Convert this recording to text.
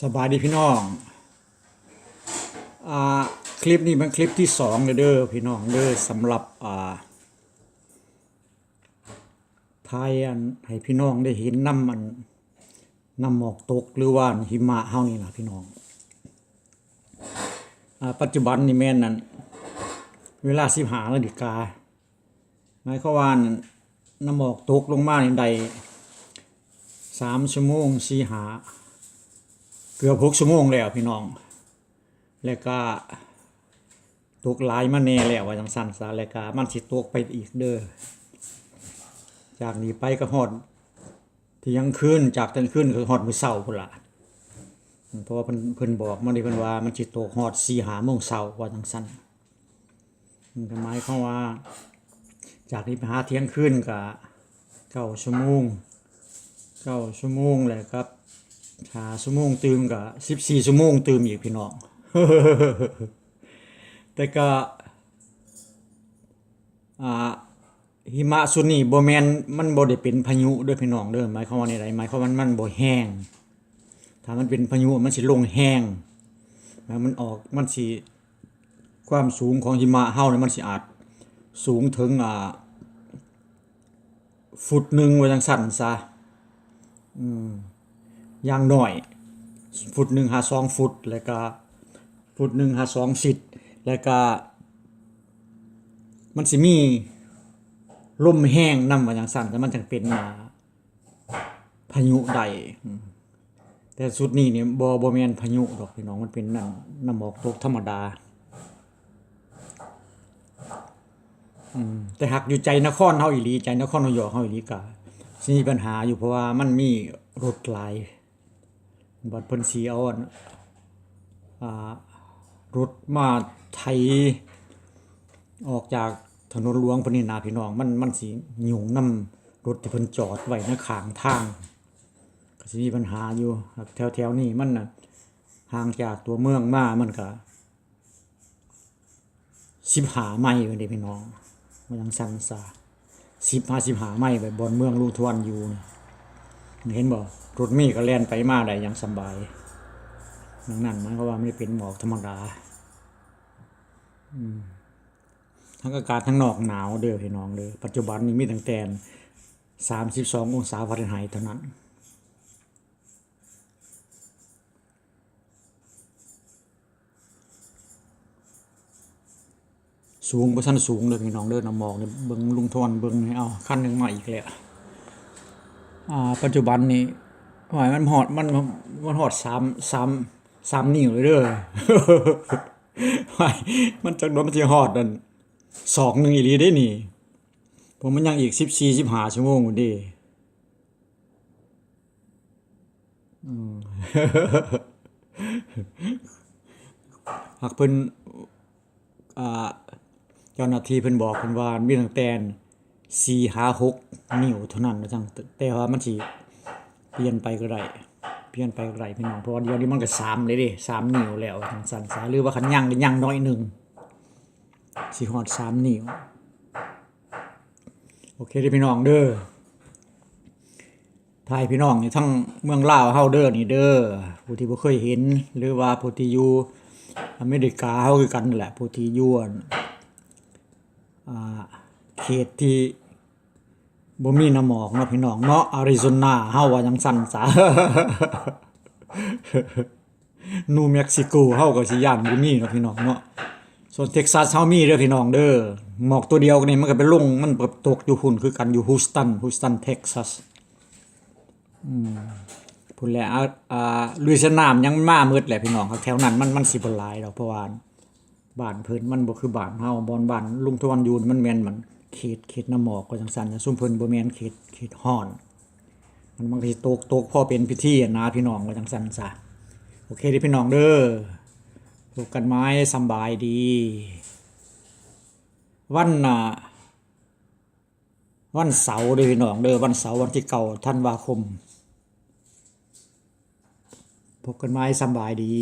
ສະບາຍດີພີ່ນ້ອງ ອ່າ ຄລິບນີ້ເປັນຄລິບທີສອງເດີພີ່ນ້ອງເດີ ສຳລັບ ອ່າ ຖ່າຍອັນໃຫ້ພີ່ນ້ອງໄດ້ເຫັນນຳອັນ ນ້ຳໝອກຕົກ ຫຼືວ່າຫິມະເຮົານີ້ນະພີ່ນ້ອງ. ອ່າ ປັດຈຸບັນນີ້ແມ່ນອັນ ເວລາສິບຫ້ານາລິກາ ໝາຍຄວາມວ່າ ນ້ຳໝອກຕົກລົງມານີ້ໄດ້ສາມຊົ່ວໂມງ ສີ່ ຫ້າ ເກືອບຫົກຊົ່ວໂມງແລ້ວພີ່ນ້ອງ ແລ້ວກະຕົກຫຼາຍມາແດ່ແລ້ວ ວ່າຈັ່ງຊັ້ນຊະ ແລ້ວກະມັນຊິຕົກໄປອີກເດີ ຈາກນີ້ໄປກະຮອດທ່ຽງຄືນ ຈາກທ່ຽງຄືນກະຮອດມື້ເຊົ້າພຸ້ນລະ ເພາະວ່າເພິ່ນ ເພິ່ນບອກມາເດ້ ເພິ່ນວ່າມັນຊິຕົກຮອດສີ່ຫ້າໂມງເຊົ້າ ວ່າຈັ່ງຊັ້ນ. ມັນກະໝາຍຄວາມວ່າ ຈາກນີ້ໄປຫາທ່ຽງຄືນກະເກົ້າຊົ່ວໂມງ ເກົ້າຊົ່ວໂມງ ແລ້ວກະຫ້າຊົ່ວໂມງຕື່ມ ກະສິບສີ່ຊົ່ວໂມງຕື່ມອີກພີ່ນ້ອງ ແຕ່ກະ ອ່າ ຫິມະຊຸດນີ້ບໍ່ແມ່ນ ມັນບໍ່ໄດ້ເປັນພາຍຸເດີພີ່ນ້ອງເດີ ໝາຍຄວາມວ່າແນວໃດ ໝາຍຄວາມວ່າມັນບໍ່ແຮງ ຖ້າມັນເປັນພາຍຸມັນຊິລົງແຮງ ແລ້ວມັນອອກ ມັນຊິ ຄວາມສູງຂອງຫິມະເຮົານີ້ມັນຊິອາດສູງເຖິງ ອ່າ ຟຸດໜຶ່ງ ວ່າຈັ່ງຊັ້ນຊະ ອືມ ຢ່າງໜ້ອຍຟຸດໜຶ່ງຫາສອງຟຸດ ແລ້ວກະຟຸດໜຶ່ງຫາສອງຟີດ ແລ້ວກະມັນຊິມີລົມແຮງນຳ ວ່າຈັ່ງຊັ້ນ ແລ້ວມັນຈັ່ງເປັນ ອ່າ ພາຍຸໄດ້ ອືມ ແຕ່ຊຸດນີ້ນີ້ບໍ່ ບໍ່ແມ່ນພາຍຸດອກພີ່ນ້ອງ ມັນເປັນນ້ຳ ນ້ຳໝອກຕົກທຳມະດາ ອືມ ແຕ່ຫາກຢູ່ໃຈນະຄອນເຮົາອີ່ຫຼີ ໃຈນະຄອນນິວຢອກເຮົາອີ່ຫຼີ ກະຊິມີບັນຫາຢູ່ ເພາະວ່າມັນມີລົດຫຼາຍ ບັດເພິ່ນຊິເອົາອັນ ອ່າ ລົດມາໄຖອອກຈາກຖະໜົນຫຼວງເພິ່ນນີ້ນະພີ່ນ້ອງ ມັນ ມັນຊິຫຍຸ້ງນຳລົດທີ່ເພິ່ນຈອດໄວ້ໃນຂ້າງທາງ ກະຊິມີບັນຫາຢູ່ ແຖວໆນີ້ມັນນະ ຫ່າງຈາກຕົວເມືອງມາມັນກະ ສິບຫ້າໄມເດ້ພີ່ນ້ອງ ວ່າຈັ່ງຊັ້ນຊະ ສິບຫາສິບຫ້າໄມ ແບບບ່ອນເມືອງລຸງທວນຢູ່ນີ້ ເຫັນບໍ່ ລົດເມກະແລ່ນໄປມາໄດ້ຢ່າງສະບາຍ ດັ່ງນັ້ນໝາຍຄວາມວ່າມັນເປັນໝອກທຳມະດາ ອືມ ທັງອາກາດທາງນອກໜາວເດີພີ່ນ້ອງເດີ ປັດຈຸບັນນີ້ມີຕັ້ງແຕ່ສາມສິບສອງອົງສາຟາເຣັນໄຮເທົ່ານັ້ນ. ສູງບໍ່ທັນສູງເດີພີ່ນ້ອງເດີ ນ້ຳໝອກນີ້ ເບິ່ງລຸງທອນເບິ່ງນີ້ ເອົ້າ ຄັນໜຶ່ງມາອີກແລ້ວ ອ່າ ປັດຈຸບັນນີ້ ໂອ້ຍ ມັນຮອດ ມັນ ມັນຮອດສາມ ສາມ ສາມນິ້ວເລີຍເດີ ໂອ້ຍ ມັນຈັກໂດນມັນຊິຮອດອັນສອງໜຶ່ງອີ່ຫຼີເດ້ນີ້ ເພາະມັນຍັງອີກສິບສີ່ ສິບຫ້າຊົ່ວໂມງພຸ້ນເດ້. ອືມ ຫາກເພິ່ນ ອ່າ ເຈົ້າໜ້າທີ່ເພິ່ນບອກເພິ່ນວ່າມີຕັ້ງແຕ່ສີ່ຫາຫົກນິ້ວເທົ່ານັ້ນວ່າຊັ້ນ ແຕ່ວ່າມັນຊິປ່ຽນໄປກໍໄດ້ ປ່ຽນໄປກໍໄດ້ພີ່ນ້ອງ ເພາະວ່າດຽວນີ້ມັນກໍສາມແລ້ວເດ້ ສາມນິ້ວແລ້ວວ່າຊັ້ນຊະ ຫຼືວ່າຄັນຍັງກໍຍັງໜ້ອຍໜຶ່ງ ຊິຮອດສາມນິ້ວ. ໂອເຄເດີພີ່ນ້ອງເດີ ຖ່າຍພີ່ນ້ອງຢູ່ທາງເມືອງລາວເຮົາເດີນີ້ເດີ ຜູ້ທີ່ບໍ່ເຄີຍເຫັນ ຫຼືວ່າຜູ້ທີ່ຢູ່ອາເມລິກາເຮົາຄືກັນນັ້ນແຫຼະ ຜູ້ທີ່ຢູ່ອັນ ອ່າ ເຂດທີ່ບໍ່ມີນ້ຳໝອກເນາະພີ່ນ້ອງເນາະ ອາຣິໂຊນາເຮົາວ່າຈັ່ງຊັ້ນຊະ. ນິວເມັກຊິໂກເຮົາກໍຊິຢ້ານບໍ່ມີເນາະພີ່ນ້ອງເນາະ ສ່ວນເທັກຊັສເຮົາມີເດີພີ່ນ້ອງເດີ ໝອກຕົວດຽວນີ້ມັນກໍໄປລົງ ມັນກໍຕົກຢູ່ພຸ້ນຄືກັນ ຢູ່ຮີສຕັນ ຮີສຕັນ ເທັກຊັສ ອືມ ພຸ້ນແຫຼະ ອ່າ ລຸຍຊຽນາຫຍັງມາໝົດແຫຼະພີ່ນ້ອງ ແຖວນັ້ນມັນ ມັນຊິບໍ່ຫຼາຍດອກ ເພາະວ່າ ບ້ານເພິ່ນມັນບໍ່ຄືບ້ານເຮົາ ບ່ອນບ້ານລຸງທວນຢູ່ມັນແມ່ນມັນເຂດ ເຂດນ້ຳໝອກວ່າຈັ່ງຊັ້ນ ຊຸມເພິ່ນບໍ່ແມ່ນເຂດ ເຂດຮ້ອນ ມັນ ມັນກໍຊິຕົກ ຕົກພໍເປັນພິທີຫັ້ນນາພີ່ນ້ອງ ວ່າຈັ່ງຊັ້ນຊະ. ໂອເຄເດີພີ່ນ້ອງເດີ ພົບກັນໃໝ່ ສຳບາຍດີ ວັນ ອ່າ ວັນເສົາເດີພີ່ນ້ອງເດີ ວັນເສົາວັນທີເກົ້າທັນວາຄົມ ພົບກັນໃໝ່ ສຳບາຍດີ.